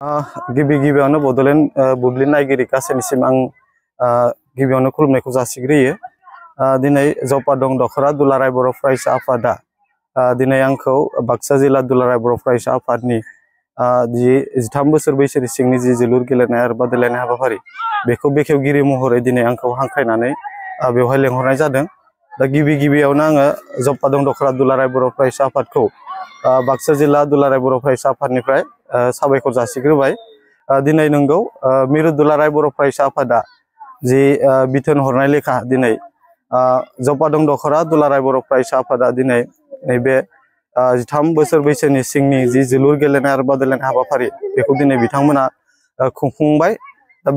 गिबि गिबियावनो बड'लेण्ड बुब्लि नायगिरि गासैनिसिम आं गिबियावनो खुलुमनायखौ जासिग्रोयो। दिनै जपा दं दखरा दुलाराय बर' फरायसा आफादा दिनै आंखौ बाक्सा जिल्ला दुलाराय बर' फरायसा आफादनि 13 बोसोर बैसोनि सिंनि जि जोलुर गेलेनाय आरो बादायलायनाय हाबाफारि बेखौ बेखेवगिरि महरै दिनै आंखौ हांख्रायनानै बेवहाय लेंहरनाय जादों। दा गिबि गिबियावनो आङो जपा दं दखरा दुलाराय बर' फरायसा आफादखौ बाक्सा जिल्ला दुलाराय बर' फरायसा आफादनिफ्राय साबायखर जासिग्रोबाय। दिनै नंगौ मिरु दुलाराय बर' फरायसा आफादा जि बिथोन हरनाय लेखा दिनै जपा दं दखरा दुलाराय बर' फरायसा आफादा दिनै नैबे 13 बोसोर बैसोनि सिंनि जि जोलुर गेलेनाय आरो बादायलायनाय हाबाफारि बेखौ दिनै बिथांमोना खुंफुंबाय। दा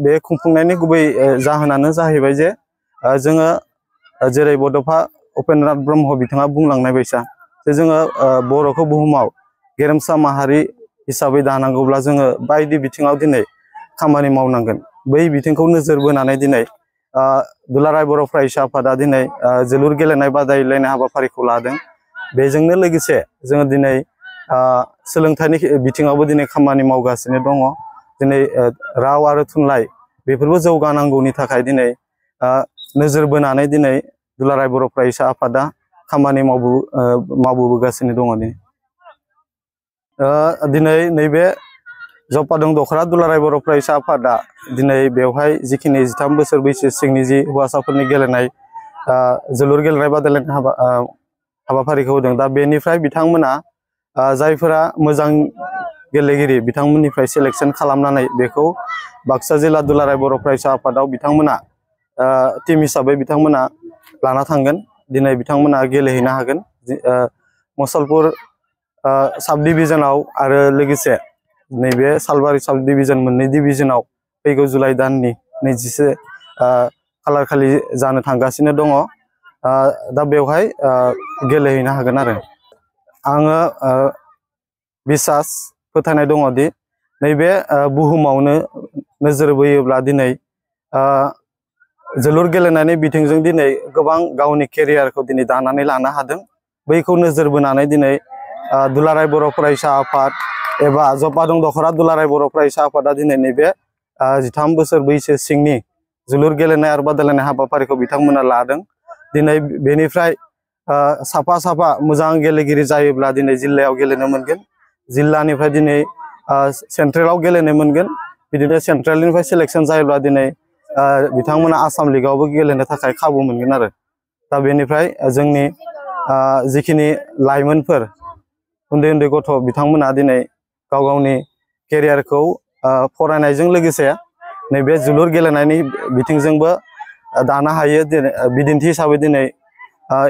बे खुंफुंनायनि गुबै जाहोनानो जाहैबाय जे जोङो जेरै बड'फा उपेन्द्रनाथ ब्रह्म बिथाङा बुंलांनाय बायसा जे जोङो बर'खौ बुहुमाव गेरेमसा माहारि हिसाबै दानांगौब्ला जोङो बायदि बिथिङाव दिनै खामानि मावनांगोन। बै बिथिंखौ नोजोर बोनानै दिनै दुलाराय बर' फरायसा आफादा दिनै जोलुर गेलेनाय बादायलायनाय हाबाफारिखौ लादों। बेजोंनो लोगोसे जोङो दिनै सोलोंथाइनि बिथिङावबो दिनै खामानि मावगासिनो दङ। दिनै राव आरो थुनलाइ बेफोरबो जौगानांगौनि थाखाय दिनै नोजोर बोनानै दिनै दुलाराय बर' फरायसा आफादा खामानि मावबोगासिनो दङ। दिनै नैबे जपा दं दखरा दुलाराय बर' फरायसा आफादा दिनै बेवहाय जिखिनि 13 बोसोर बैसो सिंनि जि हौवासाफोरनि गेलेनाय जोलुर गेलेनाय बादायलायनाय हाबाफारिखौ होदों। दा बेनिफ्राय बिथांमोना जायफोरा मोजां गेलेगिरि बिथांमोननिफ्राय सेलेक्सन खालामनानै बेखौ बाक्सा जिल्ला दुलाराय बर' फरायसा आफादाव बिथांमोना टीम हिसाबै बिथांमोना लाना थांगोन। दिनै बिथांमोना गेलेहैनो हागोन मसलपुर साब डिभिजनाव आरो लोगोसे नैबे सालबारि साब डिभिजन मोननै डिभिजनाव फैगौ जुलाइ दाननि 24 खालार खालि जानो थांगासिनो दङ। दा बेवहाय गेलेहैनो हागोन आरो आङो बिसास फोथायनाय दङ दि नैबे बुहुमावनो नोजोर बोयोब्ला दिनै जोलुर गेलेनायनि बिथिंजों दिनै गोबां गावनि केरियारखौ दिनै दानानै लानो हादों। बैखौ नोजोर बोनानै दिनै दुलाराय बर' फरायसा आफाद एबा जपा दं दखरा दुलाराय बर' फरायसा आफादा दिनै नैबे 13 बोसोर बैसो सिंनि जोलुर गेलेनाय आरो बादायलायनाय हाबाफारिखौ बिथांमोना लादों। दिनै बेनिफ्राय साफा साफा मोजां गेलेगिरि जायोब्ला दिनै जिल्लायाव गेलेनो मोनगोन। जिल्लानिफ्राय दिनै सेन्ट्रेलाव गेलेनो मोनगोन। बिदिनो सेन्ट्रेलनिफ्राय सेलेक्सन जायोब्ला दिनै बिथांमोना आसाम लिगावबो गेलेनो थाखाय खाबु मोनगोन आरो दा बेनिफ्राय जोंनि जिखिनि लाइमोनफोर उन्दै उन्दै गथ' बिथांमोना दिनै गाव गावनि केरियारखौ फरायनायजों लोगोसे नैबे जोलुर गेलेनायनि बिथिंजोंबो दानो हायो। बिदिन्थि हिसाबै दिनै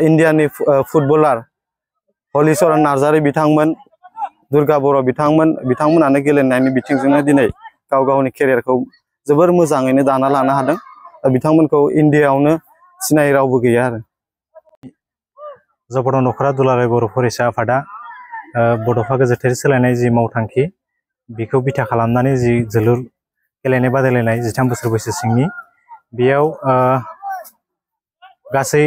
इण्डियानि फुटबलार हलिचरन नार्जारी बिथांमोन, दुर्गा बर' बिथांमोनानो गेलेनायनि बिथिंजोंनो दिनै गाव गावनि केरियारखौ जोबोर मोजाङैनो दाना लानो हादों। बिथांमोनखौ इण्डियायावनो सिनायै रावबो गैया आरो जपा दं दखरा दुलाराय बर' फरायसा आफादा बड'फा गेजेरारि सोलायनाय जि मावथांखि बेखौ बिथा खालामनानै जि जोलुर गेलेनाय बादायलायनाय 13 बोसोर बैसो सिंनि बेयाव गासै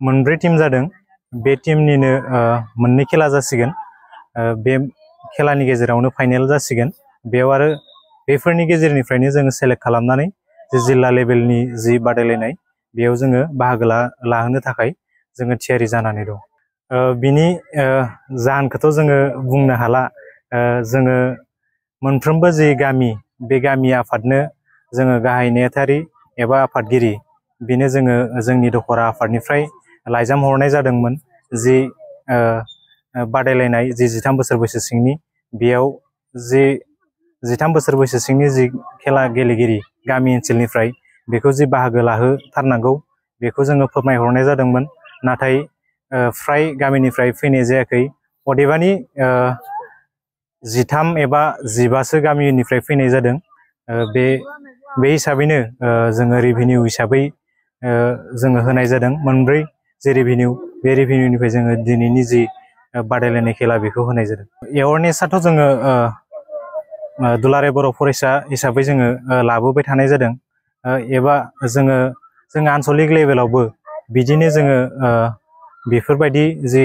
4 टीम जादों। बे टीमनिनो 2 खेला जासिगोन। बे खेलानि गेजेरावनो फाइनेल जासिगोन। बेयाव आरो बेफोरनि गेजेरनिफ्रायनो जोङो सेलेक्ट खालामनानै जिल्ला लेभेलनि जि बादायलायनाय बेयाव जोङो बाहागो लाहोनो थाखाय जोङो थियारि जानानै दं। बिनि जाहोनखौथ' जोङो बुंनो हाला। जोङो मोनफ्रोमबो जि गामि बे गामि आफादनो जोङो गाहाय नेहाथारि एबा आफादगिरि बेनो जोङो जोंनि दखरा आफादनिफ्राय लाइजाम हरनाय जादोंमोन जि बादायलायनाय जि 13 बोसोर बैसो सिंनि बेयाव जि 13 बोसोर बैसो सिंनि जि खेला गेलेगिरि गामि ओनसोलनिफ्राय बेखौ जि बाहागो लाहोथारनांगौ बेखौ जोङो फोरमायहरनाय जादोंमोन। नाथाय फ्राय गामिनिफ्राय फैनाय जायाखै। अदेबानि 13 एबा 15सो गामिनिफ्राय फैनाय जादों। बे हिसाबैनो जोङो रेभिनिउ हिसाबै जोङो होनाय जादों 4 जे रेभिनिउ बे रेभिनिउनिफ्राय जोङो दिनैनि जि बादायलायनाय खेला बेखौ होनाय जादों। एवारनेसआथ' जोङो दुलाराय बर' फरायसा हिसाबै जोङो लाबोबाय थानाय जादों। एबा जोङो आनसलिक लेभेलावबो बिदिनो जोङो बेफोरबायदि जि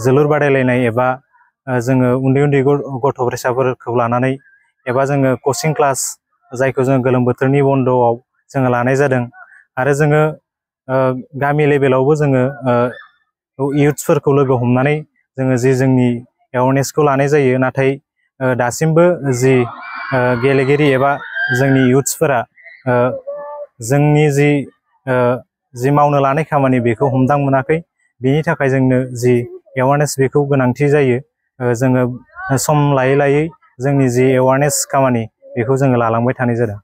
जोलुर बादायलायनाय एबा जोङो उन्दै उन्दै गथ' फरायसाफोरखौ लानानै एबा जोङो कचिं क्लास जायखौ जोङो गोलोम बोथोरनि बन्द'आव जोङो लानाय जादों आरो जोङो गामि लेभेलावबो जोङो इयुथ्सफोरखौ लोगो हमनानै जोङो जोंनि एवारनेसखौ लानाय जायो। नाथाय दासिमबो जि गेलेगिरि एबा जोंनि इयुथ्सफोरा जोंनि जि मावनो लानाय खामानि बेखौ हमदां मोनाखै। बेनि थाखाय जोंनो जि एवारनेस बेखौ गोनांथि जायो। जोङो सम लायै लायै जोंनि जि एवारनेस खामानि बेखौ जोङो लालांबाय थानाय जादों।